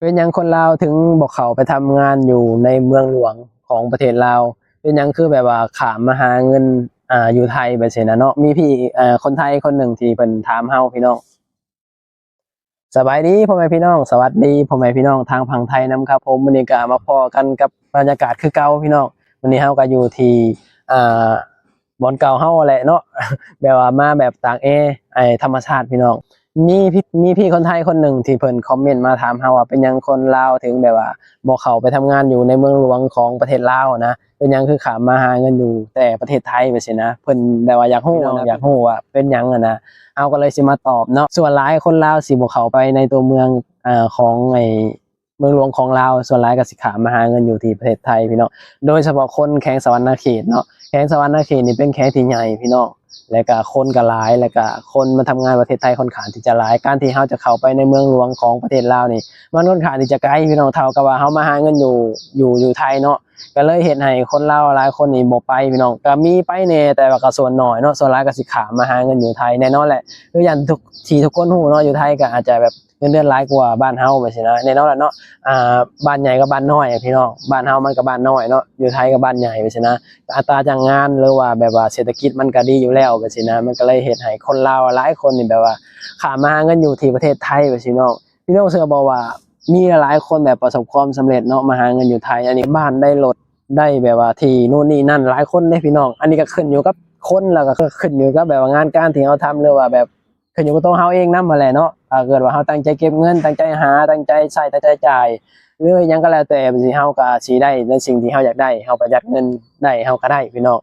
ເປັນຫຍັງຄົນລາວເຖິງບໍ່ເຂົ້າໄປທຳງານຢູ່ໃນເມືອງຫຼວງຂອງປະເທດລາວ? ເປັນຫຍັງຄືແບບວ່າຂ້າມມາຫາເງິນ ອ່າ ຢູ່ໄທແບບຊີ້ນະເນາະ? ມີພີ່ ເອີ ຄົນໄທຄົນໜຶ່ງທີ່ເພິ່ນຖາມເຮົາພີ່ນ້ອງ. ສະບາຍດີພໍ່ແມ່ພີ່ນ້ອງ, ສະຫວັດດີພໍ່ແມ່ພີ່ນ້ອງທາງຝັ່ງໄທນຳຄັບຜົມ. ມື້ນີ້ກໍມາພໍ້ກັນກັບບັນຍາກາດຄືເກົ່າພີ່ນ້ອງ. ມື້ນີ້ເຮົາກໍຢູ່ທີ່ ອ່າ ບ່ອນເກົ່າເຮົາຫັ້ນແຫຼະເນາະ ແບບວ່າມາແບບຕາກແອ ໄອ ທຳມະຊາດພີ່ນ້ອງ. ມີ ມີພີ່ຄົນໄທຄົນໜຶ່ງທີ່ເພິ່ນຄອມເມັນມາຖາມເຮົາວ່າ ເປັນຫຍັງຄົນລາວເຖິງແບບວ່າບໍ່ເຂົ້າໄປທຳງານຢູ່ໃນເມືອງຫຼວງຂອງປະເທດລາວນະ? ເປັນຫຍັງຄືຂ້າມມາຫາເງິນຢູ່ແຕ່ປະເທດໄທແບບຊີ້ນະ? ເພິ່ນແບບວ່າຢາກຮູ້ເນາະ ຢາກຮູ້ວ່າເປັນຫຍັງຫັ້ນນະ. ເຮົາກໍເລີຍຊິມາຕອບເນາະ. ສ່ວນຫຼາຍຄົນລາວຊິບໍ່ເຂົ້າໄປໃນຕົວເມືອງ ເອີ ຂອງໄອ ເມືອງຫຼວງຂອງລາວ ສ່ວນຫຼາຍກໍຊິຂ້າມມາຫາເງິນຢູ່ທີ່ປະເທດໄທພີ່ນ້ອງ, ໂດຍສະເພາະຄົນແຂວງສະຫວັນນະເຂດເນາະ. ແຂວງສະຫວັນນະເຂດນີ້ເປັນແຂວງທີ່ໃຫຍ່ພີ່ນ້ອງ, ແລະກະຄົນກໍຫຼາຍ ແລະກະຄົນມາທຳງານປະເທດໄທຄ່ອນຂ້າງທີ່ຈະຫຼາຍ. ການທີ່ເຮົາຈະເຂົ້າໄປໃນເມືອງຫຼວງຂອງປະເທດລາວນີ້ ມັນຄ່ອນຂ້າງທີ່ຈະໄກພີ່ນ້ອງ, ເທົ່າກັບວ່າເຮົາມາຫາເງິນຢູ່ ຢູ່ ຢູ່ໄທເນາະ. ກໍເລີຍເຮັດໃຫ້ຄົນລາວຫຼາຍຄົນນີ້ບໍ່ໄປພີ່ນ້ອງ, ກໍມີໄປແດ່ ແຕ່ວ່າກໍສ່ວນໜ້ອຍເນາະ, ສ່ວນຫຼາຍກໍຊິຂ້າມມາຫາເງິນຢູ່ໄທ. ແນ່ນອນແຫຼະ ຄືຢ່າງທີ່ທຸກ ທີ່ທຸກຄົນຮູ້ເນາະ, ຢູ່ໄທກໍອາດຈະແບບ ເງິນເດືອນຫຼາຍກວ່າບ້ານເຮົາແບບຊີ້ນະ. ແນ່ນອນແຫຼະເນາະ ອ່າ ບ້ານໃຫຍ່ກັບບ້ານນ້ອຍພີ່ນ້ອງ, ບ້ານເຮົາມັນກໍບ້ານນ້ອຍເນາະ, ຢູ່ໄທກໍບ້ານໃຫຍ່ແບບຊີ້ນະ. ອັດຕາຈ້າງງານ ຫຼືວ່າແບບວ່າເສດຖະກິດມັນກໍດີຢູ່ແລ້ວແບບຊີ້ນະ, ມັນກໍເລີຍເຮັດໃຫ້ຄົນລາວຫຼາຍຄົນນີ້ແບບວ່າຂ້າມມາຫາເງິນຢູ່ທີ່ປະເທດໄທແບບຊີ້ນ້ອງ. ພີ່ນ້ອງເຊື່ອບໍ່ວ່າມີຫຼາຍໆຄົນແບບປະສົບຄວາມສຳເລັດເນາະ ມາຫາເງິນຢູ່ໄທ? ອັນນີ້ບ້ານໄດ້ລົດ ໄດ້ແບບວ່າທີ່ໂນ່ນນີ້ນັ້ນຫຼາຍຄົນເດ້ພີ່ນ້ອງ. ອັນນີ້ກໍຂຶ້ນຢູ່ກັບຄົນ ແລ້ວກໍຂຶ້ນຢູ່ກັບແບບວ່າງານການທີ່ເຮົາທຳ ຫຼືວ່າແບບ ຂຶ້ນຢູ່ກັບຕົວເຮົາເອງນຳຫັ້ນແຫຼະເນາະ. ຖ້າເກີດວ່າເຮົາຕັ້ງໃຈເກັບເງິນ, ຕັ້ງໃຈຫາ, ຕັ້ງໃຈໃຊ້, ຕັ້ງໃຈຈ່າຍ ຫຼືຫຍັງກໍແລ້ວແຕ່, ມັນຊິ ເຮົາກໍຊິໄດ້ໃນສິ່ງທີ່ເຮົາຢາກໄດ້, ເຮົາປະຢັດເງິນໄດ້ ເຮົາກໍໄດ້ພີ່ນ້ອງ.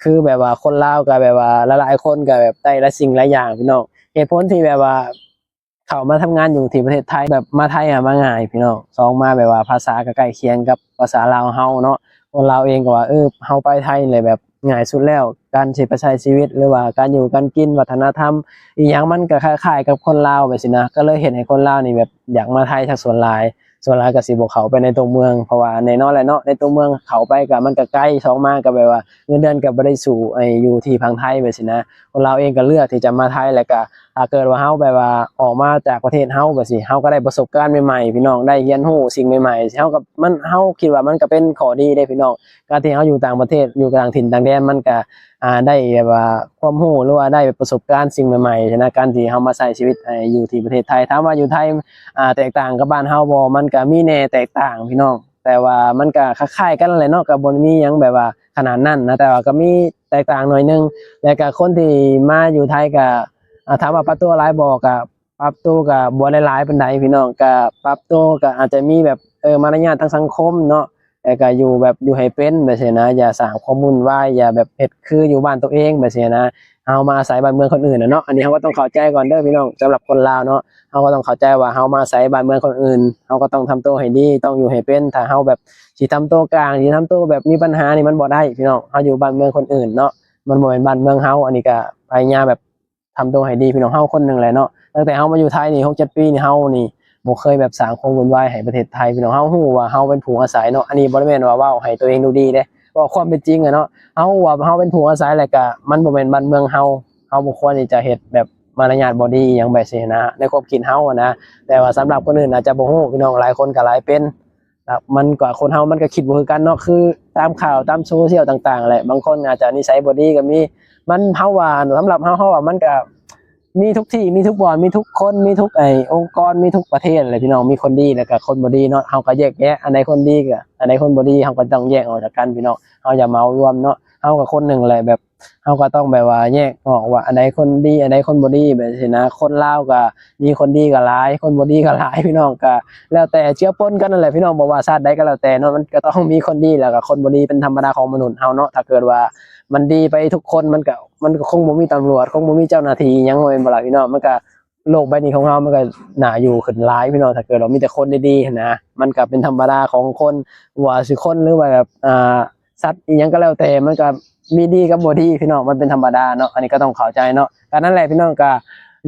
ຄືແບບວ່າຄົນລາວກໍແບບວ່າຫຼາຍໆຄົນກໍແບບໄດ້ຫຼາຍສິ່ງຫຼາຍຢ່າງພີ່ນ້ອງ. ເຫດຜົນທີ່ແບບວ່າເຂົ້າມາທຳງານຢູ່ທີ່ປະເທດໄທ ແບບມາໄທຫາມາງ່າຍພີ່ນ້ອງ, ສອງມາແບບວ່າພາສາກໍໃກ້ຄຽງກັບພາສາລາວເຮົາເນາະ. ຄົນລາວເອງກໍວ່າ ເອີ ເຮົາໄປໄທນີ້ແຫຼະແບບ ງ່າຍສຸດແລ້ວ ການຊິໄປໃຊ້ຊີວິດ ຫຼືວ່າການຢູ່ການກິນ ວັດທະນະທຳອີ່ຫຍັງ ມັນກໍຄ້າຍໆກັບຄົນລາວແບບຊີ້ນະ. ກໍເລີຍເຮັດໃຫ້ຄົນລາວນີ້ແບບຢາກມາໄທຊະສ່ວນຫຼາຍ, ສ່ວນຫຼາຍກໍຊິບໍ່ເຂົ້າໄປໃນຕົວເມືອງ ເພາະວ່າແນ່ນອນແຫຼະເນາະ ໃນຕົວເມືອງເຂົ້າໄປກໍມັນກໍໄກ, ສອງມາກໍແບບວ່າເງິນເດືອນກໍບໍ່ໄດ້ສູ້ໄອ້ຢູ່ທີ່ຝັ່ງໄທແບບຊີ້ນະ. ຄົນລາວເອງກໍເລືອກທີ່ຈະມາໄທ ແລ້ວກໍຖ້າເກີດວ່າເຮົາແບບວ່າອອກມາຈາກປະເທດເຮົາແບບຊີ້ ເຮົາກໍໄດ້ປະສົບການໃໝ່ໆ ພີ່ນ້ອງ, ໄດ້ຮຽນຮູ້ສິ່ງໃໝ່ໆ ເຮົາກໍ ມັນ ເຮົາຄິດວ່າມັນກໍເປັນຂໍ້ດີເດ້ພີ່ນ້ອງ. ການທີ່ເຮົາຢູ່ຕ່າງປະເທດ ຢູ່ຕ່າງຖິ່ນຕ່າງແດນ ມັນກະ ອ່າ ໄດ້ແບບວ່າຄວາມຮູ້ ຫຼືວ່າໄດ້ປະສົບການສິ່ງໃໝ່ໆ ຫັ້ນນະ. ການທີ່ເຮົາມາໃຊ້ຊີວິດ ອ່າ ຢູ່ທີ່ປະເທດໄທ ຖາມວ່າຢູ່ໄທ ອ່າ ແຕກຕ່າງກັບບ້ານເຮົາບໍ່? ມັນກະມີແດ່ແຕກຕ່າງພີ່ນ້ອງ, ແຕ່ວ່າມັນກະຄ້າຍໆກັນແຫຼະເນາະ, ກະບໍ່ໄດ້ມີຫຍັງແບບວ່າຂະໜາດນັ້ນນະ, ແຕ່ວ່າກະມີແຕກຕ່າງໜ້ອຍໜຶ່ງ. ແລ້ວກະຄົນທີ່ມາຢູ່ໄທກະ ອ່າ ຖາມວ່າປັບຕົວຫຼາຍບໍ່? ກະ ປັບໂຕກໍບໍ່ໄດ້ຫຼາຍປານໃດພີ່ນ້ອງ, ກໍປັບໂຕກໍອາດຈະມີແບບ ເອີ ມາລະຍາດທາງສັງຄົມເນາະ, ແລ້ວກໍຢູ່ແບບ ຢູ່ໃຫ້ເປັນແບບຊີ້ນະ, ຢ່າສ້າງຄວາມວຸ່ນວາຍ, ຢ່າແບບເຮັດຄືຢູ່ບ້ານໂຕເອງແບບຊີ້ນະ. ເຮົາມາອາໄສບ້ານເມືອງຄົນອື່ນນະເນາະ, ອັນນີ້ເຮົາກໍຕ້ອງເຂົ້າໃຈກ່ອນເດີພີ່ນ້ອງ. ສຳລັບຄົນລາວເນາະ ເຮົາກໍຕ້ອງເຂົ້າໃຈວ່າເຮົາມາອາໄສບ້ານເມືອງຄົນອື່ນ, ເຮົາກໍຕ້ອງທຳໂຕໃຫ້ດີ, ຕ້ອງຢູ່ໃຫ້ເປັນ. ຖ້າເຮົາແບບຊິທຳໂຕກາງ, ຊິທຳໂຕແບບມີບັນຫານີ້ ມັນບໍ່ໄດ້ພີ່ນ້ອງ. ເຮົາຢູ່ບ້ານເມືອງຄົນອື່ນເນາະ, ມັນບໍ່ແມ່ນບ້ານເມືອງເຮົາ. ອັນນີ້ກໍພະຍາຍາມແບບ ທຳໂຕໃຫ້ດີພີ່ນ້ອງ, ເຮົາຄົນໜຶ່ງແຫຼະເນາະ, ຕັ້ງແຕ່ເຮົາມາຢູ່ໄທນີ້ ຫົກເຈັດປີນີ້ ເຮົານີ້ບໍ່ເຄີຍແບບສ້າງຄວາມວຸ່ນວາຍໃຫ້ປະເທດໄທພີ່ນ້ອງ. ເຮົາຮູ້ວ່າເຮົາເປັນຜູ້ອາໄສເນາະ, ອັນນີ້ບໍ່ໄດ້ແມ່ນວ່າເວົ້າໃຫ້ຕົວເອງດູດີເດ້, ເວົ້າຄວາມເປັນຈິງອະເນາະ. ເຮົາຮູ້ວ່າເຮົາເປັນຜູ້ອາໄສ ແລ້ວກະມັນບໍ່ແມ່ນບ້ານເມືອງເຮົາ, ເຮົາບໍ່ຄວນທີ່ຈະເຮັດແບບມາລະຍາດບໍ່ດີອີ່ຫຍັງແບບຊີ້ນະ, ໃນຄວາມຄິດເຮົານະ. ແຕ່ວ່າສຳລັບຄົນອື່ນອາດຈະບໍ່ຮູ້ພີ່ນ້ອງ, ຫຼາຍຄົນກໍຫຼາຍເປັນ ແລ້ວມັນກໍ ຄົນເຮົາມັນກໍຄິດບໍ່ຄືກັນເນາະ, ຄືຕາມຂ່າວຕາມໂຊຊຽວຕ່າງໆແຫຼະ, ບາງຄົນອາດຈະນິໄສບໍ່ດີກໍມີ. ມັນ ເຮົາວ່າ ສຳລັບເຮົາ ເຮົາວ່າມັນກໍມີທຸກທີ່ ມີທຸກບ່ອນ ມີທຸກຄົນ ມີທຸກໄອ້ອົງກອນ ມີທຸກປະເທດແຫຼະພີ່ນ້ອງ, ມີຄົນດີແລ້ວກໍຄົນບໍ່ດີເນາະ. ເຮົາກໍແຍກແຍະ ອັນໃດຄົນດີ ກໍ ອັນໃດຄົນບໍ່ດີ ເຮົາກໍຕ້ອງແຍກອອກຈາກກັນພີ່ນ້ອງ, ເຮົາຢ່າເໝົາລວມເນາະ. ເຮົາກໍຄົນໜຶ່ງແຫຼະ ແບບ ເຮົາກໍຕ້ອງແບບວ່າແຍກອອກວ່າອັນໃດຄົນດີ ອັນໃດຄົນບໍ່ດີແບບຊີ້ນະ. ຄົນລາວກໍມີຄົນດີກໍຫຼາຍ ຄົນບໍ່ດີກໍຫຼາຍພີ່ນ້ອງ, ກໍແລ້ວແຕ່ເຈືອປົນກັນນັ້ນແຫຼະພີ່ນ້ອງ, ບໍ່ວ່າຊາດໃດກໍແລ້ວແຕ່ເນາະ, ມັນກໍຕ້ອງມີຄົນດີ ແລ້ວກໍຄົນບໍ່ດີ ເປັນທຳມະດາຂອງມະນຸດເຮົາເນາະ. ຖ້າເກີດວ່າມັນດີໄປທຸກຄົນ ມັນກໍ ມັນກໍຄົງບໍ່ມີຕຳຫຼວດ ຄົງບໍ່ມີເຈົ້າໜ້າທີ່ອີ່ຫຍັງ ແມ່ນບໍ່ລະພີ່ນ້ອງ? ມັນກໍ ໂລກໃບນີ້ຂອງເຮົາມັນກໍໜ້າຢູ່ຂຶ້ນຫຼາຍພີ່ນ້ອງ, ຖ້າເກີດວ່າມີແຕ່ຄົນດີໆຫັ້ນນະ. ມັນກໍເປັນທຳມະດາຂອງຄົນ ບໍ່ວ່າຊິຄົນ ຫຼືວ່າແບບ ອ່າ ສັດອີ່ຫຍັງກໍແລ້ວແຕ່ ມັນກໍມີດີກັບບໍ່ດີພີ່ນ້ອງ, ມັນເປັນທຳມະດາເນາະ, ອັນນີ້ກໍຕ້ອງເຂົ້າໃຈເນາະ. ກໍນັ້ນແຫຼະພີ່ນ້ອງ, ກໍ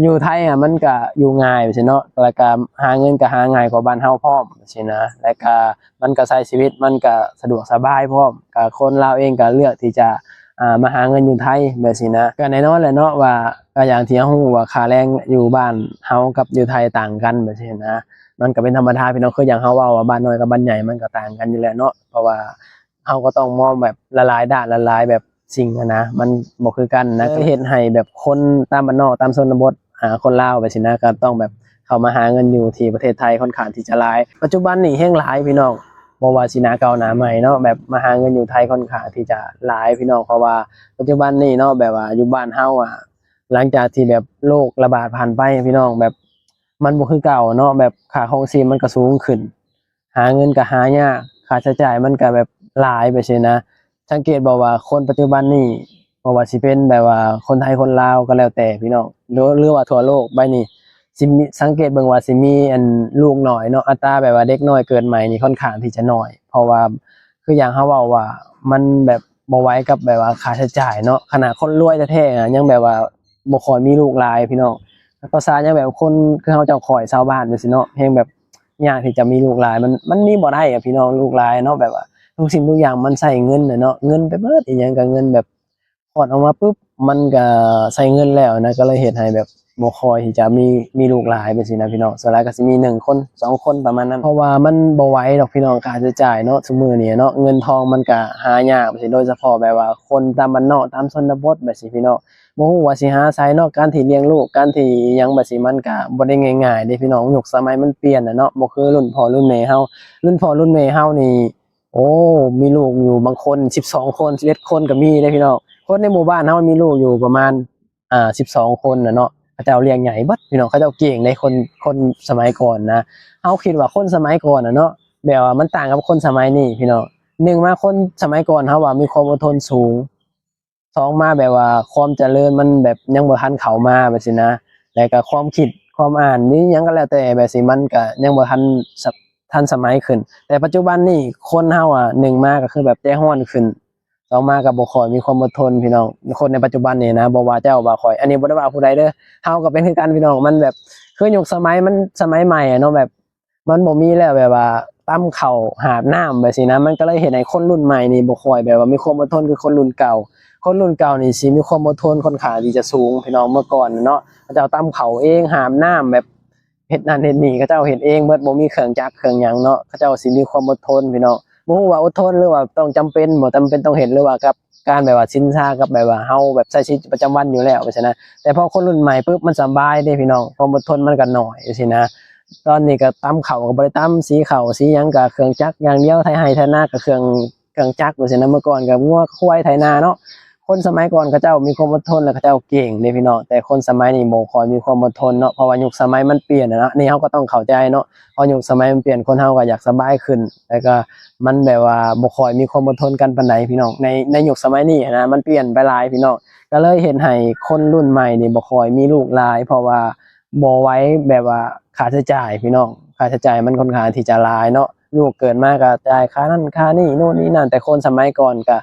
ຢູ່ໄທອະ ມັນກໍຢູ່ງ່າຍຊີ້ເນາະ, ແລ້ວກໍຫາເງິນກໍຫາງ່າຍກວ່າບ້ານເຮົາພ້ອມຊີ້ນະ, ແລ້ວກໍມັນກໍໃຊ້ຊີວິດ ມັນກໍສະດວກສະບາຍພ້ອມ, ກໍຄົນລາວເອງກໍເລືອກທີ່ຈະ ອ່າ ມາຫາເງິນຢູ່ໄທແບບຊີ້ນະ. ກໍແນ່ນອນແຫຼະເນາະວ່າ ກໍຢ່າງທີ່ເຮົາຮູ້ວ່າຄ່າແຮງຢູ່ບ້ານເຮົາກັບຢູ່ໄທຕ່າງກັນແບບຊີ້ນະ. ມັນກໍເປັນທຳມະດາພີ່ນ້ອງ ຄືຢ່າງເຮົາເວົ້າວ່າບ້ານນ້ອຍກັບບ້ານໃຫຍ່ມັນກໍຕ່າງກັນຢູ່ແລ້ວເນາະ ເພາະວ່າເຮົາກໍຕ້ອງມອງແບບຫຼາຍໆດ້ານ ຫຼາຍໆແບບສິ່ງຫັ້ນນະ ມັນບໍ່ຄືກັນນະ ເອີ ກໍເຮັດໃຫ້ແບບຄົນຕາມບ້ານນອກ ຕາມຊົນນະບົດ ອ່າ ຄົນລາວແບບຊີ້ນະ ກໍຕ້ອງແບບເຂົ້າມາຫາເງິນຢູ່ທີ່ປະເທດໄທຄ່ອນຂ້າງທີ່ຈະຫຼາຍ ປັດຈຸບັນນີ້ແຮງຫຼາຍພີ່ນ້ອງ ບໍ່ວ່າຊິໜ້າເກົ່າໜ້າໃໝ່ເນາະ ແບບມາຫາເງິນຢູ່ໄທຄ່ອນຂ້າງທີ່ຈະຫຼາຍພີ່ນ້ອງ ເພາະວ່າປັດຈຸບັນນີ້ເນາະ ແບບວ່າຢູ່ບ້ານເຮົາອະ ຫຼັງຈາກທີ່ແບບໂລກລະບາດຜ່ານໄປພີ່ນ້ອງ ແບບມັນບໍ່ຄືເກົ່າເນາະ ແບບຄ່າຄອງຊີບມັນກໍສູງຂຶ້ນ ຫາເງິນກໍຫາຍາກ ຄ່າໃຊ້ຈ່າຍມັນກໍແບບຫຼາຍໄປຊີ້ນະ ສັງເກດບໍ່ວ່າຄົນປັດຈຸບັນນີ້ ບໍ່ວ່າຊິເປັນແບບວ່າຄົນໄທຄົນລາວກໍແລ້ວແຕ່ພີ່ນ້ອງ ຫຼື ຫຼືວ່າທົ່ວໂລກໃບນີ້ ຊິມີ ສັງເກດເບິ່ງວ່າຊິມີອັນລູກໜ້ອຍເນາະ ອັດຕາແບບວ່າເດັກນ້ອຍເກີດໃໝ່ນີ້ຄ່ອນຂ້າງທີ່ຈະໜ້ອຍ ເພາະວ່າຄືຢ່າງເຮົາເວົ້າວ່າ ມັນແບບບໍ່ໄຫວກັບແບບວ່າຄ່າໃຊ້ຈ່າຍເນາະ ຂະໜາດຄົນລວຍແທ້ໆອະ ຍັງແບບວ່າບໍ່ຄ່ອຍມີລູກຫຼາຍພີ່ນ້ອງ ພາສາຫຍັງແບບຄົນຄືເຮົາເຈົ້າຂ້ອຍຊາວບ້ານຈັ່ງຊີ້ເນາະ ແຮງແບບຍາກທີ່ຈະມີລູກຫຼາຍ ມັນ ມັນມີບໍ່ໄດ້ອະພີ່ນ້ອງ ລູກຫຼາຍເນາະ ແບບວ່າທຸກສິ່ງທຸກຢ່າງມັນໃຊ້ເງິນແຫຼະເນາະ ເງິນໄປເບິດ ອີ່ຫຍັງກໍເງິນ ແບບຄອດອອກມາປຶບ ມັນກໍໃຊ້ເງິນແລ້ວນະ ກໍເລີຍເຮັດໃຫ້ແບບບໍ່ຄ່ອຍທີ່ຈະມີ ມີລູກຫຼາຍແບບຊີ້ນະພີ່ນ້ອງ ສ່ວນຫຼາຍກໍຊິມີໜຶ່ງຄົນ ສອງຄົນ ປະມານນັ້ນ ເພາະວ່າມັນບໍ່ໄຫວດອກພີ່ນ້ອງ ຄ່າໃຊ້ຈ່າຍເນາະ ຊຸມື້ນີ້ເນາະ ເງິນທອງມັນກໍຫາຍາກແບບຊີ້ ໂດຍສະເພາະແບບວ່າຄົນຕາມບ້ານນອກ ຕາມຊົນນະບົດແບບຊີ້ພີ່ນ້ອງ ບໍ່ຮູ້ວ່າຊິຫາໃສເນາະ ການທີ່ລ້ຽງລູກ ການທີ່ຫຍັງແບບຊີ້ ມັນກະບໍ່ໄດ້ງ່າຍໆເດ້ພີ່ນ້ອງ ຍຸກສະໄໝມັນປ່ຽນແຫຼະເນາະ ບໍ່ຄືລຸ້ນພໍ່ລຸ້ນແມ່ເຮົາ ລຸ້ນພໍ່ລຸ້ນແມ່ເຮົານີ້ ໂອ້ ມີລູກຢູ່ບາງຄົນສິບສອງຄົນ ສິບເອັດຄົນກໍມີເດ້ພີ່ນ້ອງ ຄົນໃນໝູ່ບ້ານເຮົາມີລູກຢູ່ປະມານ ອ່າ ສິບສອງຄົນນະເນາະ ເຂົາເຈົ້າລ້ຽງໃຫຍ່ເບິດພີ່ນ້ອງ ເຂົາເຈົ້າເກັ່ງເດ້ ຄົນ ຄົນສະໄໝກ່ອນນະ ເຮົາຄິດວ່າຄົນສະໄໝກ່ອນນະເນາະ ແບບວ່າມັນຕ່າງກັບຄົນສະໄໝນີ້ພີ່ນ້ອງ ໜຶ່ງມາຄົນສະໄໝກ່ອນເຮົາວ່າມີຄວາມອົດທົນສູງ ສອງມາແບບວ່າຄວາມຈະເລີນມັນແບບຍັງບໍ່ທັນເຂົ້າມາແບບຊີ້ນະ ແລ້ວກໍຄວາມຄິດຄວາມອ່ານ ຫຼື ຫຍັງກໍແລ້ວແຕ່ແບບຊີ້ ມັນກໍຍັງບໍ່ທັນສະ ທັນສະໄໝຂຶ້ນ ແຕ່ປັດຈຸບັນນີ້ຄົນເຮົາອະ ໜຶ່ງມາກໍຄືແບບໃຈຮ້ອນຂຶ້ນ ສອງມາກໍບໍ່ຄ່ອຍມີຄວາມອົດທົນພີ່ນ້ອງ ຄົນໃນປັດຈຸບັນນີ້ນະ ບໍ່ວ່າເຈົ້າວ່າຂ້ອຍ ອັນນີ້ບໍ່ໄດ້ວ່າຜູ້ໃດເດີ ເຮົາກໍເປັນຄືກັນພີ່ນ້ອງ ມັນແບບ ຄືຍຸກສະໄໝມັນສະໄໝໃໝ່ອະເນາະ ແບບ ມັນບໍ່ມີແລ້ວ ແບບວ່າຕຳເຂົ້າຫາບນ້ຳແບບຊີ້ນະ ມັນກໍເລີຍເຮັດໃຫ້ຄົນລຸ້ນໃໝ່ນີ້ບໍ່ຄ່ອຍແບບວ່າມີຄວາມອົດທົນຄືຄົນລຸ້ນເກົ່າ ຄົນລຸ້ນເກົ່ານີ້ຊິມີຄວາມອົດທົນຄ່ອນຂ້າງທີ່ຈະສູງພີ່ນ້ອງ ເມື່ອກ່ອນນະເນາະ ເຂົາເຈົ້າຕຳເຂົ້າເອງ ຫາບນ້ຳ ແບບເຮັດນັ້ນເຮັດນີ້ ເຂົາເຈົ້າເຮັດເອງເບິດ ບໍ່ມີເຄື່ອງຈັກເຄື່ອງຫຍັງເນາະ ເຂົາເຈົ້າຊິມີຄວາມອົດທົນພີ່ນ້ອງ ບໍ່ຮູ້ວ່າອົດທົນ ຫຼືວ່າຕ້ອງຈຳເປັນ ບໍ່ຈຳເປັນຕ້ອງເຮັດ ຫຼືວ່າກັບ ການແບບວ່າຊິນຊາກັບແບບວ່າເຮົາແບບໃຊ້ຊີວິດປະຈຳວັນຢູ່ແລ້ວຈັ່ງຊີ້ນະ ແຕ່ພໍຄົນລຸ້ນໃໝ່ປຶບ ມັນສະບາຍເດ້ພີ່ນ້ອງ ຄວາມອົດທົນມັນກໍໜ້ອຍຈັ່ງຊີ້ນະ ຕອນນີ້ກໍຕຳເຂົ້າກໍບໍ່ໄດ້ຕຳ ສີເຂົ້າສີຫຍັງກໍເຄື່ອງຈັກຢ່າງດຽວ ໄຖໄຮ່ໄຖນາກໍເຄື່ອງ ເຄື່ອງຈັກຈັ່ງຊີ້ນະ ເມື່ອກ່ອນກໍງົວຄວາຍໄຖນາເນາະ ຄົນສະໄໝກ່ອນເຂົາເຈົ້າມີຄວາມອົດທົນ ແລະ ເຂົາເຈົ້າເກັ່ງເດ້ພີ່ນ້ອງ ແຕ່ຄົນສະໄໝນີ້ບໍ່ຄ່ອຍມີຄວາມອົດທົນເນາະ ເພາະວ່າຍຸກສະໄໝມັນປ່ຽນນະເນາະ ອັນນີ້ເຮົາກໍຕ້ອງເຂົ້າໃຈເນາະ ເພາະຍຸກສະໄໝມັນປ່ຽນ ຄົນເຮົາກໍຢາກສະບາຍຂຶ້ນ ແລ້ວກໍມັນແບບວ່າບໍ່ຄ່ອຍມີຄວາມອົດທົນກັນປານໃດພີ່ນ້ອງ ໃນ ໃນຍຸກສະໄໝນີ້ຫັ້ນນະ ມັນປ່ຽນໄປຫຼາຍພີ່ນ້ອງ ກໍເລີຍເຮັດໃຫ້ຄົນລຸ້ນໃໝ່ນີ້ບໍ່ຄ່ອຍມີລູກຫຼາຍ ເພາະວ່າບໍ່ໄຫວແບບວ່າຄ່າໃຊ້ຈ່າຍພີ່ນ້ອງ ຄ່າໃຊ້ຈ່າຍມັນຄ່ອນຂ້າງທີ່ຈະຫຼາຍເນາະ ລູກເກີດມາກໍຈ່າຍຄ່ານັ້ນຄ່ານີ້ໂນ່ນນີ້ນັ້ນ ແຕ່ຄົນສະໄໝກ່ອນກໍ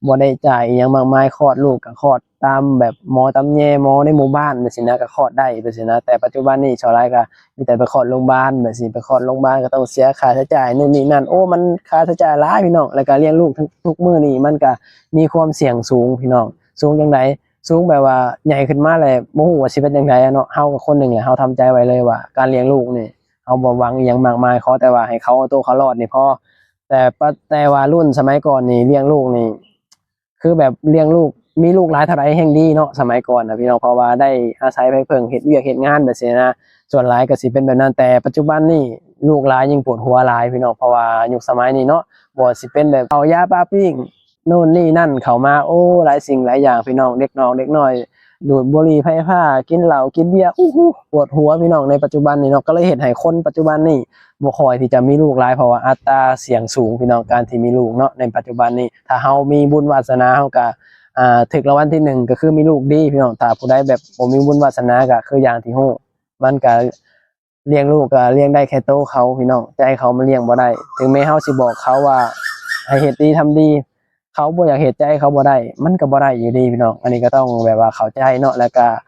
ບໍ່ໄດ້ຈ່າຍອີ່ຫຍັງມາກມາຍ ຄອດລູກກໍຄອດຕາມແບບໝໍຕຳແຍ ໝໍໃນໝູ່ບ້ານຈັ່ງຊີ້ນະ ກໍຄອດໄດ້ຈັ່ງຊີ້ນະ ແຕ່ປັດຈຸບັນນີ້ສ່ວນຫຼາຍກໍ ມີແຕ່ໄປຄອດໂຮງບານແບບຊີ້ ໄປຄອດໂຮງບານກໍຕ້ອງເສຍຄ່າໃຊ້ຈ່າຍໂນ່ນນີ້ນັ້ນ ໂອ້ ມັນຄ່າໃຊ້ຈ່າຍຫຼາຍພີ່ນ້ອງ ແລ້ວກໍລ້ຽງລູກທຸກ ທຸກມື້ນີ້ມັນກໍມີຄວາມສ່ຽງສູງພີ່ນ້ອງ ສູງຈັ່ງໃດ ສູງແບບວ່າໃຫຍ່ຂຶ້ນມາແລ້ວບໍ່ຮູ້ວ່າຊິເປັນຈັ່ງໃດເນາະ ເຮົາກໍຄົນໜຶ່ງແຫຼະ ເຮົາທຳໃຈໄວ້ເລີຍວ່າການລ້ຽງລູກນີ້ ເຮົາບໍ່ຫວັງອີ່ຫຍັງມາກມາຍ ຂໍແຕ່ວ່າໃຫ້ເຂົາເອົາໂຕເຂົາລອດນີ້ພໍ ແຕ່ປະ ແຕ່ວ່າລຸ້ນສະໄໝກ່ອນນີ້ລ້ຽງລູກນີ້ ຄືແບບລ້ຽງລູກ ມີລູກຫຼາຍເທົ່າໃດແຮ່ງດີເນາະ ສະໄໝກ່ອນນະພີ່ນ້ອງ ເພາະວ່າໄດ້ອາໄສໄພເພິ່ງ ເຮັດວຽກເຮັດງານແບບຊີ້ນະ ສ່ວນຫຼາຍກໍຊິເປັນແບບນັ້ນ ແຕ່ປັດຈຸບັນນີ້ລູກຫຼາຍຍິ່ງປວດຫົວຫຼາຍພີ່ນ້ອງ ເພາະວ່າຍຸກສະໄໝນີ້ເນາະ ບໍ່ວ່າຊິເປັນແບບເຂົ້າຢາປາປີ້ງ ໂນ່ນນີ້ນັ້ນເຂົ້າມາ ໂອ້ ຫຼາຍສິ່ງຫຼາຍຢ່າງພີ່ນ້ອງ ເດັກນ້ອຍ ເດັກນ້ອຍ ດູດບຸຫຼີ່ໄຟຟ້າ ກິນເຫຼົ້າກິນເບຍ ອູ້ຫູ ປວດຫົວພີ່ນ້ອງ ໃນປັດຈຸບັນນີ້ເນາະ ກໍເລີຍເຮັດໃຫ້ຄົນປັດຈຸບັນນີ້ ບໍ່ຄ່ອຍທີ່ຈະມີລູກຫຼາຍ ເພາະວ່າອັດຕາສ່ຽງສູງພີ່ນ້ອງ ການທີ່ມີລູກເນາະ ໃນປັດຈຸບັນນີ້ ຖ້າເຮົາມີບຸນວາສະໜາ ເຮົາກະ ອ່າ ຖືກລາງວັນທີໜຶ່ງ ກໍຄືມີລູກດີພີ່ນ້ອງ ຖ້າຜູ້ໃດແບບບໍ່ມີບຸນວາສະໜາ ກໍຄືຢ່າງທີ່ຮູ້ ມັນກະລ້ຽງລູກກະລ້ຽງໄດ້ແຄ່ໂຕເຂົາພີ່ນ້ອງ ໃຈເຂົາມັນລ້ຽງບໍ່ໄດ້ ເຖິງແມ້ເຮົາຊິບອກເຂົາວ່າໃຫ້ເຮັດດີທຳດີ ເຂົາບໍ່ຢາກເຮັດ ໃຈເຂົາບໍ່ໄດ້ ມັນກໍບໍ່ໄດ້ຢູ່ດີພີ່ນ້ອງ ອັນນີ້ກໍຕ້ອງແບບວ່າເຂົ້າໃຈເນາະ ແລ້ວກໍ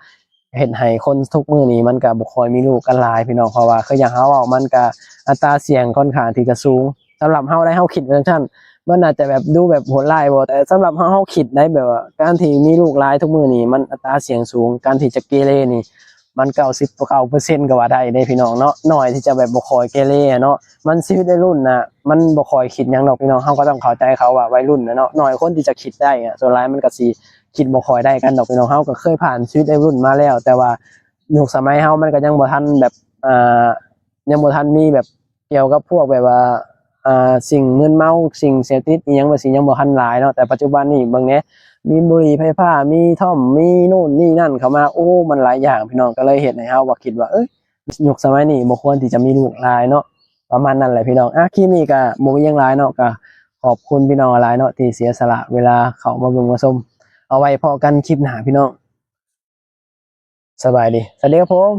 ເຮັດໃຫ້ຄົນທຸກມື້ນີ້ມັນກໍບໍ່ຄ່ອຍມີລູກກັນຫຼາຍພີ່ນ້ອງ ເພາະວ່າຄືຢ່າງເຮົາເວົ້າ ມັນກໍອັດຕາສ່ຽງຄ່ອນຂ້າງທີ່ຈະສູງ ສຳລັບເຮົາໄດ໋ ເຮົາຄິດວ່າຈັ່ງຊັ້ນ ມັນອາດຈະແບບດູແບບໂຫດຮ້າຍບໍ່ ແຕ່ສຳລັບເຮົາ ເຮົາຄິດໄດ໋ ແບບວ່າການທີ່ມີລູກຫຼາຍທຸກມື້ນີ້ ມັນອັດຕາສ່ຽງສູງ ການທີ່ຈະເກເລນີ້ ມັນເກົ້າສິບເກົ້າເປີເຊັນກໍວ່າໄດ້ເດ້ພີ່ນ້ອງເນາະ. ນ້ອຍທີ່ຈະແບບບໍ່ຄ່ອຍເກເລເນາະ. ມັນຊີວິດໄວລຸ້ນນະ ມັນບໍ່ຄ່ອຍຄິດຫຍັງດອກພີ່ນ້ອງ. ເຮົາກໍຕ້ອງເຂົ້າໃຈເຂົາວ່າໄວລຸ້ນນະເນາະ ນ້ອຍຄົນທີ່ຈະຄິດໄດ້ອະ. ສ່ວນຫຼາຍມັນກໍຊິຄິດບໍ່ຄ່ອຍໄດ້ກັນດອກພີ່ນ້ອງ. ເຮົາກໍເຄີຍຜ່ານຊີວິດໄວລຸ້ນມາແລ້ວ ແຕ່ວ່າຍຸກສະໄໝເຮົາມັນກໍຍັງບໍ່ທັນແບບ ອ່າ ຍັງບໍ່ທັນມີແບບ ກ່ຽວກັບພວກແບບວ່າ ອ່າ ສິ່ງມຶນເມົາ ສິ່ງເສບຕິດອີ່ຫຍັງແບບຊີ້ ຍັງບໍ່ທັນຫຼາຍເນາະ. ແຕ່ປັດຈຸບັນນີ້ເບິ່ງແດ່ ມີບຸຫຼີ່ໄຟຟ້າ ມີທ່ອມ ມີໂນ່ນນີ້ນັ້ນເຂົ້າມາ ໂອ້ ມັນຫຼາຍຢ່າງພີ່ນ້ອງ. ກໍເລີຍເຮັດໃຫ້ເຮົາວ່າ ຄິດວ່າ ເອີຍ ຍຸກສະໄໝນີ້ບໍ່ຄວນທີ່ຈະມີລູກຫຼາຍເນາະ. ປະມານນັ້ນແຫຼະພີ່ນ້ອງ. ອ່າ ຄລິບນີ້ກໍບໍ່ມີຫຍັງຫຼາຍເນາະ. ກໍຂອບຄຸນພີ່ນ້ອງຫຼາຍເນາະ ທີ່ເສຍສະຫຼະເວລາເຂົ້າມາເບິ່ງມາຊົມ. ເອົາໄວ້ພໍ້ກັນຄລິບໜ້າພີ່ນ້ອງ. ສະບາຍດີ. ສະຫວັດດີຄັບຜົມ.